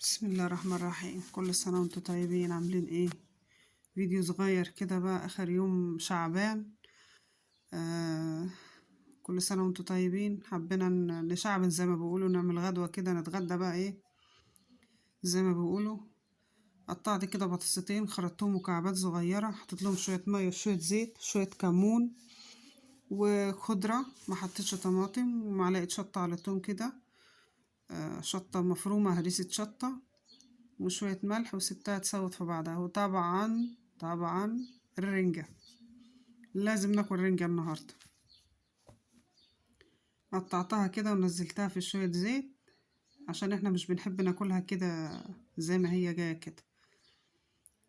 بسم الله الرحمن الرحيم. كل سنة وانتم طيبين. عاملين ايه؟ فيديو صغير كده بقى، اخر يوم شعبان. كل سنة وانتم طيبين. حبينا نشعبن زي ما بيقولوا، نعمل غدوة كده، نتغدى بقى ايه زي ما بيقولوا. قطعت كده بطاطستين، خرطتهم مكعبات صغيرة، حطيت لهم شوية مية وشوية زيت شوية كمون وخضرة، ما حطيتش طماطم، ومعلقة شطة على توم كده، شطة مفرومة، هريسة شطة، وشوية ملح، وسبتها تسوت في بعضها. وطبعا طبعا الرنجة، لازم ناكل رنجة النهاردة. قطعتها كده ونزلتها في شوية زيت عشان احنا مش بنحب ناكلها كده زي ما هي جاية كده،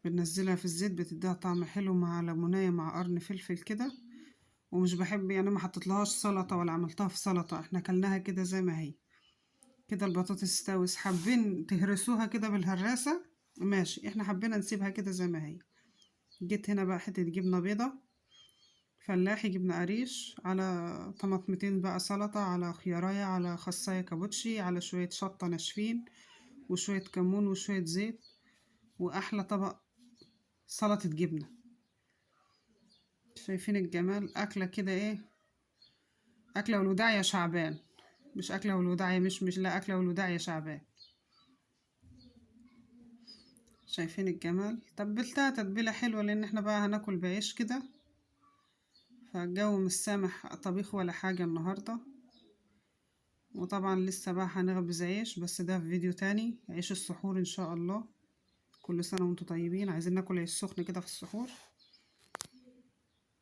بننزلها في الزيت بتديها طعم حلو مع ليمونية مع قرن فلفل كده. ومش بحب يعني، ما حطيتلهاش سلطة ولا عملتها في سلطة، احنا كلناها كده زي ما هي كده. البطاطس استوت، حابين تهرسوها كده بالهراسة ماشي، احنا حبينا نسيبها كده زي ما هي. جيت هنا بقى حتة جبنة بيضة فلاحي، جبنة قريش، على طماطمتين بقى سلطة، على خياراية، على خصاية كابوتشي، على شوية شطة ناشفين، وشوية كمون وشوية زيت، وأحلى طبق سلطة جبنة. شايفين الجمال؟ أكلة كده ايه، أكلة والوداع يا شعبان، مش أكلة والوداع يا مش لا، أكلة والوداع يا شعبان. شايفين الجمال؟ تبلتها تتبيلة حلوة، لأن احنا بقى هناكل بعيش كده، فالجو مش سامح طبيخ ولا حاجة النهاردة. وطبعا لسه بقى هنخبز عيش، بس ده في فيديو تاني، عيش السحور إن شاء الله. كل سنة وانتم طيبين. عايزين ناكل عيش سخن كده في السحور،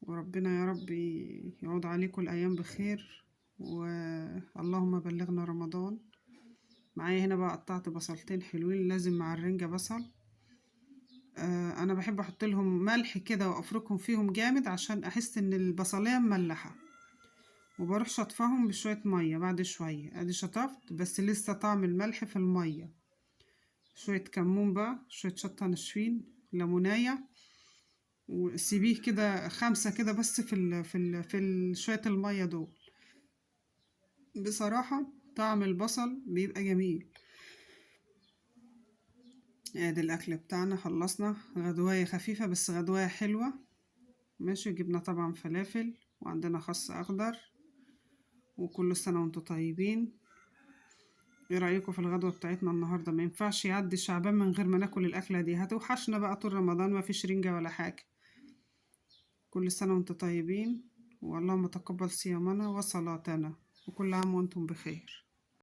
وربنا يا رب يعود عليكم الأيام بخير، واللهم بلغنا رمضان. معايا هنا بقى قطعت بصلتين حلوين، لازم مع الرنجة بصل. انا بحب احط لهم ملح كده وافركهم فيهم جامد عشان احس ان البصلية مملحة، وبروح شطفهم بشوية مية بعد شوية. ادي شطفت، بس لسه طعم الملح في المية. شوية كمون بقى، شوية شطة ناشفين، ليمونية، وسيبيه كده 5 كده بس في شوية المية دول. بصراحة طعم البصل بيبقى جميل. ادي الاكل بتاعنا، خلصنا غدواية خفيفة بس غدواية حلوة ماشي. جبنا طبعا فلافل، وعندنا خس اخضر، وكل سنة وانتم طيبين. ايه رأيكم في الغدوة بتاعتنا النهاردة؟ ما ينفعش يعدي شعبان من غير ما ناكل الاكلة دي، هتوحشنا بقى طول رمضان، ما فيش رنجة ولا حاجة. كل سنة وانتم طيبين، واللهم تقبل صيامنا وصلاتنا، وكل عام وانتم بخير.